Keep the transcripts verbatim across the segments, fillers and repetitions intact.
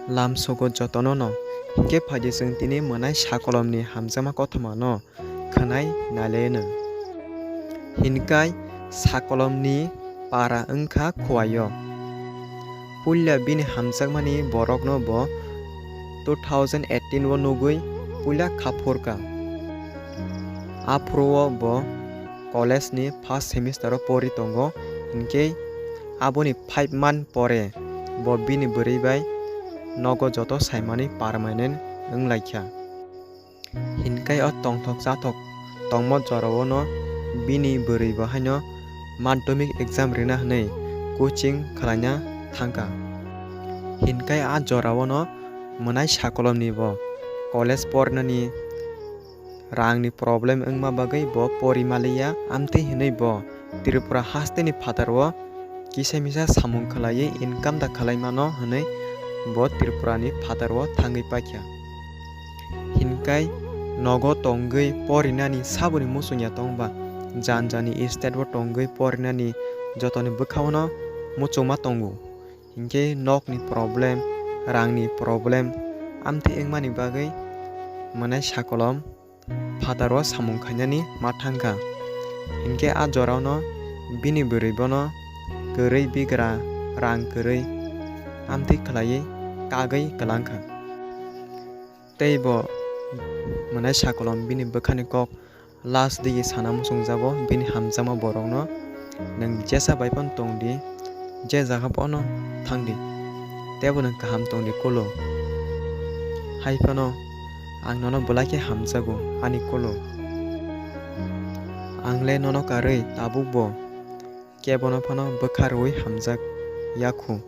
Lamsogo jotono no, hinkhe phaidi chwng tini mwnai sakolomni hamjakma kothomano khwnai nailaino. Hinkai sakolomni para wngkha Khuaio. Puila bini hamjakmani borokno bo two thousand eighteen o nugwi puila kha phurkha. Aphuru o bo college ni first semester o pori tongo, hinkhe aboni five month pore bo bini bwrwi bai nogo joto saimani permanent wnglaikha. Hinkai o tongthok chathok tongmo jorao no bini bwrwi bo haino madhyamik exam rina hwnwi coaching khwlaina thangkha. Hinkai a jorao no mwnai sakolomni bo college porinani rangni problem wngma bagwi bo pori maliya, amtwi hwnwi bo Tripura hasteni phataro kisa misa samung khwlaiwi income da khwlaimano hwnwi bo Tripurani phataro thangwi paikha. Hinkai nogo tongwi porinani saboni muchungya tongba, jan jani state o tongwi porinani jotoni bwkhao no muchungma tongo. Hinkhe nokni problem, rangni problem, amtwi wngmani bagwi mwnai sakolom phataro samung khainani ma thangkha. Hinkhe a jorao no bini bwrwi bono kwrwi bigra rang kwrwi amtwi khwlaiwi kagwi kwlangkha. Tei bo mwnai sakolom bini bwkhani kok last digi sana muchungjago bini hamjakma borokno, "Nwng jesa bai phano tong di, je jaga bono thang di, teibo nwng kaham tong di kolo. Hai phano ang nono belai khe hamjago ani kolo. Ang le nono karwi tabuk bo kebono phano bwkha rwui hamjak ya khu."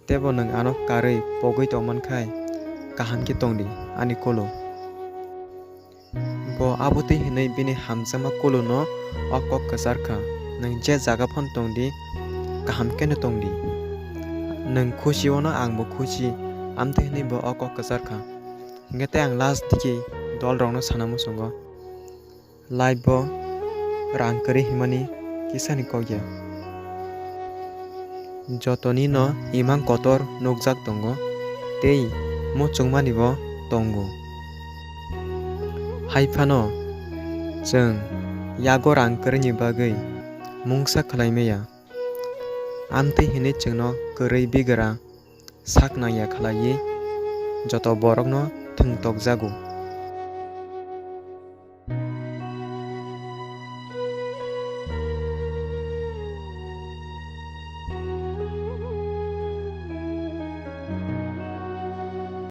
Teibo nwng ano karwi pogwi tongman khai kaham khe tong di ani kolo. Bo abo twi hwnwi bini hamjakma kolo no o kok kwchar kha, "Nwng je jaga phano tong di, kaham khe no tong di. Nwng khusi o no ang bo khusi," amtwi hwnwi bo o kok kwchar kha. Hinkhe tei ang last digi dol rok no sana muchungo. Life bo rang kwrwi himani kisani kok ya. Jotoni no imang kotor nukjak tongo tei muchungmani bo tongo. Hai phano chwng yago rang kwrwini bagwi mungsa khlai maya. Amtwi hwnwi chwngno kwrwi bigra sak nangya khlaiwi joto borokno thwng tokjago.